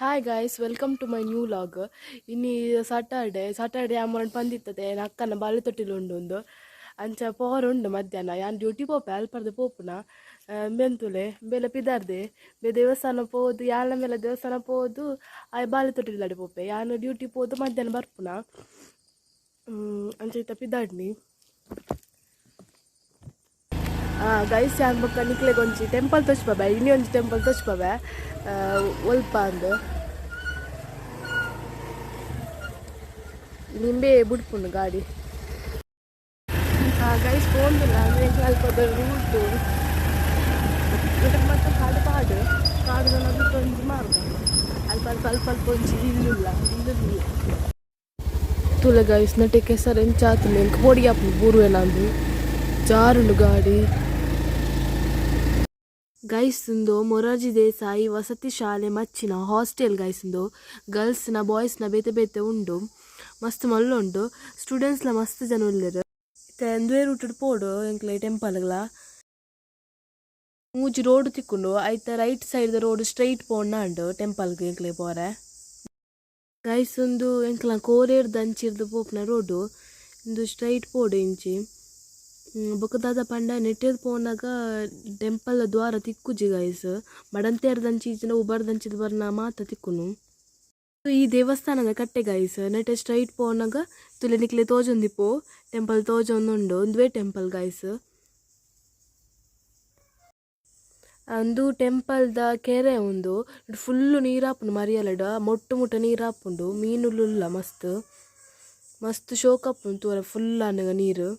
Hi guys, welcome to my new vlog. ಇನಿ Saturday Saturday ಅಮ್ಮನ ಪಂದಿತ್ತದೆ ಅಕ್ಕನ ಬಾಲೆ ತೊಟ್ಟಿಲು ಉಂಡು ಒಂದು ಅಂಚ ಪೋರ ಉಂಡು ಮಧ್ಯಾಹ್ನ. ಯಾನ್ ಡ್ಯೂಟಿ ಪೋಪೆ ಅಲ್ಪರ್ದು ಪೋಪುನ ಬೆಂತುಲೆ ಬೇಲೆ ಪಿದಾರ್ದೆ ಬೆ ದೇವಸ್ಥಾನ ಪೋದು ಯಾನ ಮೇಲೆ ದೇವಸ್ಥಾನ ಪೋದು ಆಯ್ ಬಾಲೆ ತೊಟ್ಟಿಲಾಡಿ ಪೋಪೆ. ಯಾನ್ ಡ್ಯೂಟಿ ಪೋದು ಮಧ್ಯಾಹ್ನ ಬರ್ಪುನ ಅಂಚ ಇತ್ತ ಪಿದಾಡ್ನಿ. ಗೈಸ್ ಯಾನ್ ಬೊಕ್ಕ ನಿಕ್ಲೆಗ್ ಒಂಜಿ ಟೆಂಪಲ್ ತೋಜ್ಪವೆ, ಇನಿ ಒಂಜಿ ಟೆಂಪಲ್ ತೋಜ್ಪವೆ ಒಲ್ಪ ಅಂದ್ ನಿಂಬೆ ಬುಡ್ಪುಂಡು ಗಾಡಿ. ಗೈಸ್ ಪೋಂದಿಲ್ಲ ಅಂದ್ರೆ ಅಲ್ಪದ ರೂಟು ಮತ್ತೆ ಕಾಡು ಪಾಡು ಕಾಡು ನಡುಟು ಒಂಜಿ ಮಾರ್ಗ ಅಲ್ಪ ಅಲ್ಪ ಅಲ್ಪ ಅಲ್ಪ ಒಂಜಿ ಇಲ್ಲುಲ್ಲ ಇಲ್ಲುಲ್ಲ ತೂಲೆ ಗೈಸ್ ನಟೆ ಕೆಸರು ಎಂಚ ಆತುಂಡು ಎಂಕ್ ಪೋಡಿಗೆ ಆಪುಂಡು ಬೂರುವೆನಾಂದು ಜಾರುಂಡು ಗಾಡಿ. ಗೈಸ್ ಉಂದು ಮೊರಾರ್ಜಿ ದೇಸಾಯಿ ವಸತಿ ಶಾಲೆ ಮಚ್ಚಿನ ಹಾಸ್ಟೆಲ್ ಗೈಸ್. ಉಂದು ಗರ್ಲ್ಸ್ ನ ಬಾಯ್ಸ್ ನ ಬೇತೆ ಬೇತೆ ಉಂಡು, ಮಸ್ತ್ ಮಲ್ಲ ಉಂಡು, ಸ್ಟೂಡೆಂಟ್ಸ್ ಲ ಮಸ್ತ್ ಜನ ಉಲ್ಲೆರ್. ಇತ್ತೆ ಉಂದುವೇ ರೂಟ್ ಪೋಡು ಎಂಕ್ಲೆ ಟೆಂಪಲ್ ಗ್ಲಾ. ಮೂಜಿ ರೋಡ್ ತಿಕ್ಕುಂಡು, ಐತ ರೈಟ್ ಸೈಡ್ ದ ರೋಡ್ ಸ್ಟ್ರೈಟ್ ಪೋಂಡ ಉಂಡು ಟೆಂಪಲ್ ಗ್ ಎಂಕ್ಲೆ ಪೋರೆ. ಗೈಸ್ ಉಂದು ಎಂಕ್ಲ ಕೋಲೇರ್ದ ಅಂಚಿರ್ದ್ ಪೋಪುನ ರೋಡ್, ಉಂದು ಸ್ಟ್ರೈಟ್ ಪೋಡು ಇಂಚಿ. ಬೊಕ ದಾದ ಪಂಡ ನೆಟೆ ಪೋನಗ ಟೆಂಪಲ್ ದ ದ್ವಾರ ತಿಕ್ಕುಜಿ ಗೈಸ್, ಮಡಂತೇರ್ದಂಚಿ ಇಜ್ಜಿಂಡ ಉಬಾರ್ದಂಚಿದ್ ಬರ್ನ ಮಾತ ತಿಕ್ಕುನು. ಈ ದೇವಸ್ಥಾನದ ಕಟ್ಟೆ ಗೈಸ್, ನೆಟೆ ಸ್ಟ್ರೈಟ್ ಪೋನಗ ತೂಲೆ ನಿಕ್ಲೆ ತೋಜೊಂದಿಪ್ಪು ಟೆಂಪಲ್ ತೋಜೊಂದುಂಡು, ಉಂದುವೇ ಟೆಂಪಲ್ ಗೈಸ್. ಉಂದು ಟೆಂಪಲ್ ದ ಕೆರೆ ಉಂದು ಫುಲ್ಲ್ ನೀರಾಪುಂಡು, ಮರಿಯಲಡ್ ಮೊಟ್ಟು ಮುಟ್ಟ ನೀರಾಪುಂಡು, ಮೀನುಲು ಉಲ್ಲ ಮಸ್ತ್ ಮಸ್ತ್ ಶೋಕ್ ಆಪುಂಡು ತೂವರೆ ಫುಲ್ ಆನಗ ನೀರು.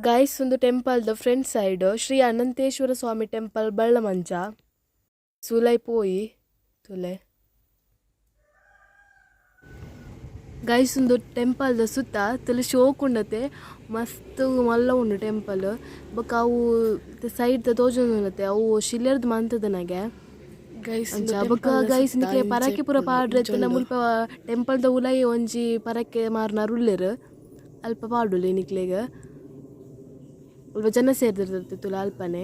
ಗೈಸ್ ಉಂದು ಟೆಂಪಲ್ ದ front side Shri Ananteshwara Swamy temple Ballamancha ಸುಲೈ ಪೋಯಿ ತೂಲೆ. ಗೈಸ್ ಉಂದು ಟೆಂಪಲ್ ದ ಸುತ್ತ ತುಲು ಶೋಕ್ ಉಂಡತೆ, ಮಸ್ತ್ ಮಲ್ಲ ಉಂಡು ಟೆಂಪಲ್. ಬೊಕ ಅವು ಸೈಡ್ ದ ತೋಜೊಂದುಂಡತೆ ಅವು ಶಿಲೆರ್ದ್ ಮಂತುದನಗೆ ಗೈಸ್ ಅಂಚ. ಬೊಕ ಗೈಸ್ ನಿಕ್ಲೆ ಪರಕೆ ಪೂರ ಪಾಡ್ರೆ ಇತ್ತ್ಂಡ ಮುಲ್ಪ ಟೆಂಪಲ್ ದ ಉಲಯಿ ಒಂಜಿ ಪರಕೆ ಮಾರುನಾರ್ ಉಲ್ಲೆರ್, ಅಲ್ಪ ಪಾಡೊಲಿ ನಿಕ್ಲೆಗ್. ಅಲ್ಪ ಜನ ಸೇರ್ದಿರ್ತದೆ ತೂಲ ಅಲ್ಪನೆ.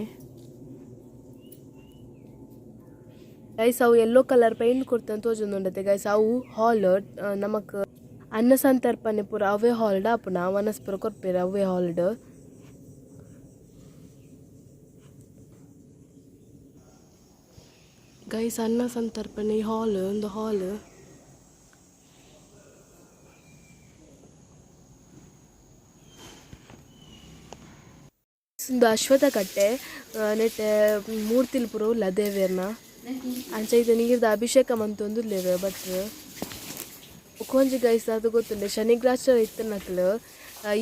ಗೈಸ್ ಅವು ಯೆಲ್ಲೋ ಕಲರ್ ಪೈಂಟ್ ಕೊರ್ತಂದು ತೋಜೊಂದುಂಡತೆ ಗೈಸ್. ಅವು ಹಾಲ್ ನಮಕ್ ಅನ್ನ ಸಂತರ್ಪಣೆ ಪೂರ ಅವೇ ಹಾಲ್ ಆಪುನ, ವನಸ್ ಪೂರ ಕೊರ್ಪೆರ್ ಅವೇ ಹಾಲ್ ಡ್. ಗೈಸ್ ಅನ್ನ ಸಂತರ್ಪಣೆ ಹಾಲ್ ಉಂದು ಹಾಲ್. ಉಂದು ಅಶ್ವತ್ಥ ಕಟ್ಟೆ, ನೆಟೆ ಮೂರ್ತಿಲು ಪೂರ ಉಲ್ಲ ದೇವೆರ್ನ. ಅಂಚ ಇತ್ತೆ ನೀರ್ದ ಅಭಿಷೇಕ ಮಂತೊಂದುಲ್ಲೆರ್ ಭಟ್ರು. ಬೊಕೊಂಜಿ ಗೈಸ್ ದಾದ ಗೊತ್ತುಂಡೆ, ಶನಿಗ್ರಹಚಾರ ಇತ್ತಿನಕ್ಲು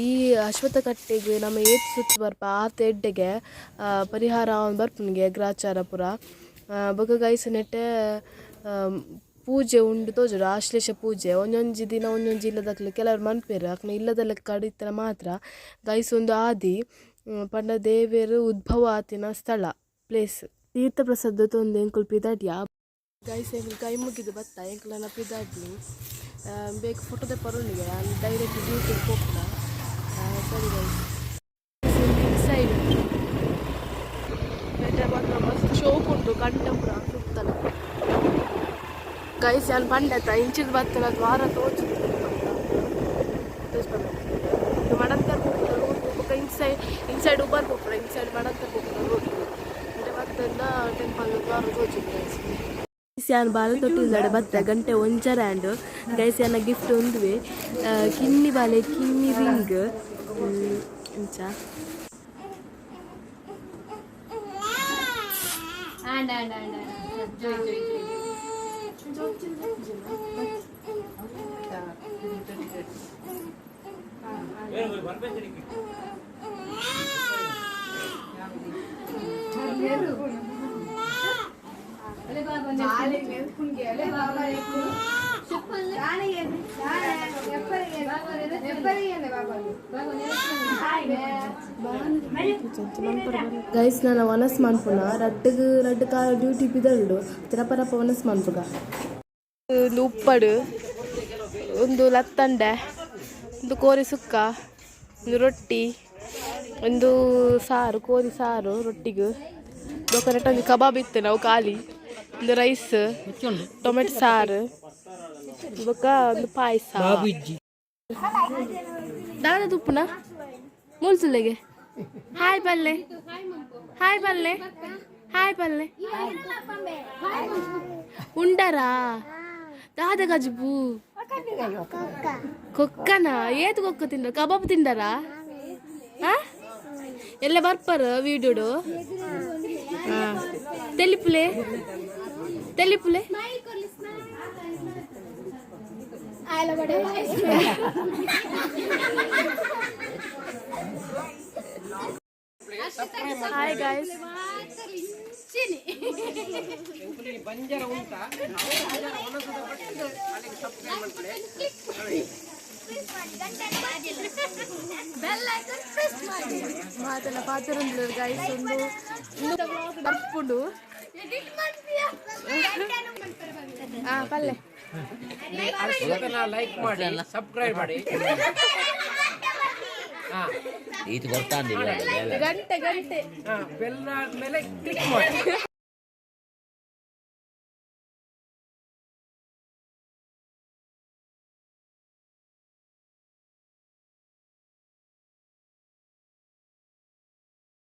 ಈ ಅಶ್ವತ್ಥ ಕಟ್ಟೆಗ್ ನಮ ಏತ್ ಸುತ್ತು ಬರ್ಪ ಆತ್ ಎಡ್ಡೆಗೆ ಪರಿಹಾರ ಆವೊಂದು ಬರ್ಪುನಿಗೆ ಗ್ರಹಚಾರ ಪೂರ. ಬೊಕ ಗೈಸ್ ನೆಟೆ ಪೂಜೆ ಉಂಡು ತೋಜುಂಡು, ಆಶ್ಲೇಷ ಪೂಜೆ. ಒಂಜೊಂಜಿ ದಿನ ಒಂಜೊಂಜಿ ಇಲ್ಲದಕ್ಲು ಕೆಲವರು ಮನ್ಪೆರ್ ಅಕ್ಲ್ನ ಇಲ್ಲದ ಲೆಕ್ಕ ಇತ್ತಿನ ಮಾತ್ರ. ಗೈಸ್ ಉಂದು ಆದಿ ಪಂಡ ದೇವೆರ್ ಉದ್ಭವ ಆತಿನ ಸ್ಥಳ ಪ್ಲೇಸ್. ತೀರ್ಥ ಪ್ರಸಾದ ದೆತೊಂದು ಎಂಕುಲು ಪಿದಾಡ್ಯ. ಗೈಸ್ ಎಂಕುಲು ಕೈ ಮುಗಿದು ಬತ್ತ ಎಂಕುಲನ ಪಿದಾಡ್ನಿ. ಬೇಗ ಫೋಟೋ ದೆಪ್ಪರೆ ಉಂಡುಗೆ ಯಾನ್ ಡೈರೆಕ್ಟ್ ಡ್ಯೂಟಿಗ್ ಪೋಪುನ. ಸರಿ ಗೈಸ್ ಇನ್ಸೈಡ್ ಮಾತ್ರ ಮಸ್ತ್ ಶೋಕ್ ಉಂಟು ಕಂಠ ಪೂರ ಸುತ್ತಲ. ಗೈಸ್ ಯಾನ್ ಪಂಡೆತ ಇಂಚಿರ್ದ್ ಬತ್ತಿನ ದ್ವಾರ ತೋಜುಂಡು ಮಡಂತರ್ ಪೋಪುನ ರೋಡ್ ಬೊಕ ಇನ್ಸೈಡ್ ಇನ್ಸೈಡ್ ಉಬಾರ್ ಪೋಪುನ ಇನ್ಸೈಡ್ ಮಡಂತರ್ ಪೋಪುನ ರೋಡ್ ಬತ್ತಂಡ ಟೆಂಪಲ್ ದ್ವಾರ ತೋಜುಂಡು ಗೈಸ್. ಯಾನ್ ಬಾಲೆ ತೊಟ್ಟಿಲ್ದಡೆ ಬತ್ತೆ ಗಂಟೆ ಒಂಜರೆ ಆಂಡ್. ಗೈಸ್ ಯಾನ ಗಿಫ್ಟ್ ಉಂದುವೆ ಕಿನ್ನಿ ಬಾಲೆ ಕಿನ್ನಿ ರಿಂಗ್ ಇಂಚ. And and and Joy Joy Joy. Guys ನಾನು ವನಸ್ ಮನ್ಪುನ ರಡ್ಡುಗ್ ರಡ್ಡ್ ಕಾಲ ಡ್ಯೂಟಿ ಪಿದರುಂಡು ರಪ ರಪ ವನಸ್ ಮನ್ಪುಗ. ಒಂದು ಉಪ್ಪಡು, ಒಂದು ಲತ್ತಂಡೆ, ಒಂದು ಕೋರಿ ಸುಕ್ಕ, ಒಂದು ರೊಟ್ಟಿ, ಒಂದು ಸಾರು, ಕೋರಿ ಸಾರು ರೊಟ್ಟಿಗೆ. ಬೊಕ ನೆಟ್ ಒಂಜಿ ಕಬಾಬ್ ಇತ್ತು ನಾವು ಖಾಲಿ. ಒಂದು ರೈಸ್, ಟೊಮೆಟೊ ಸಾರು, ಬೊಕ್ಕ ಒಂದು ಪಾಯಸ. ದಾದ ತುಪ್ಪುನ ಮುಲ್ಸುಲೆಗೆ ಹಾಯ್ ಬಲ್ಲೆ, ಹಾಯ್ ಬಲ್ಲೆ, ಹಾಯ್ ಬಲ್ಲೆ. ಉಂಡರಾ? ದಾದ ಗಜಬು ಕೊಕ್ಕನ? ಏತು ಕೊಕ್ಕ ತಿಂಡ? ಕಬಾಬ್ ತಿಂಡರಾ? ಆ ಎಲ್ಲ ಬರ್ಪರ ವೀಡಿಯೋಡು. ತೆಲಿಪುಲೆ, ತೆಲಿಪುಲೆ. Hi guys. ಬಂಜರ ಉಂಟಾ? ಮಾತೆಲ್ಲ ಪಾತೆರೊಂದು ಗೈಸ್. ಒಂದು ಬರ್ಪುಂಡು. ಹಾ, ಪಲ್ಲೆ. ಲೈಕ್ ಮಾಡಿ, ಸಬ್ಸ್ಕ್ರೈಬ್ ಮಾಡಿ. ಈತ ಗೊತ್ತಾಂದಿಲ್ಲ. ಗಂಟೆ ಗಂಟೆ. ಬೆಲ್ ಆದ್ಮೇಲೆ ಕ್ಲಿಕ್ ಮಾಡಿ.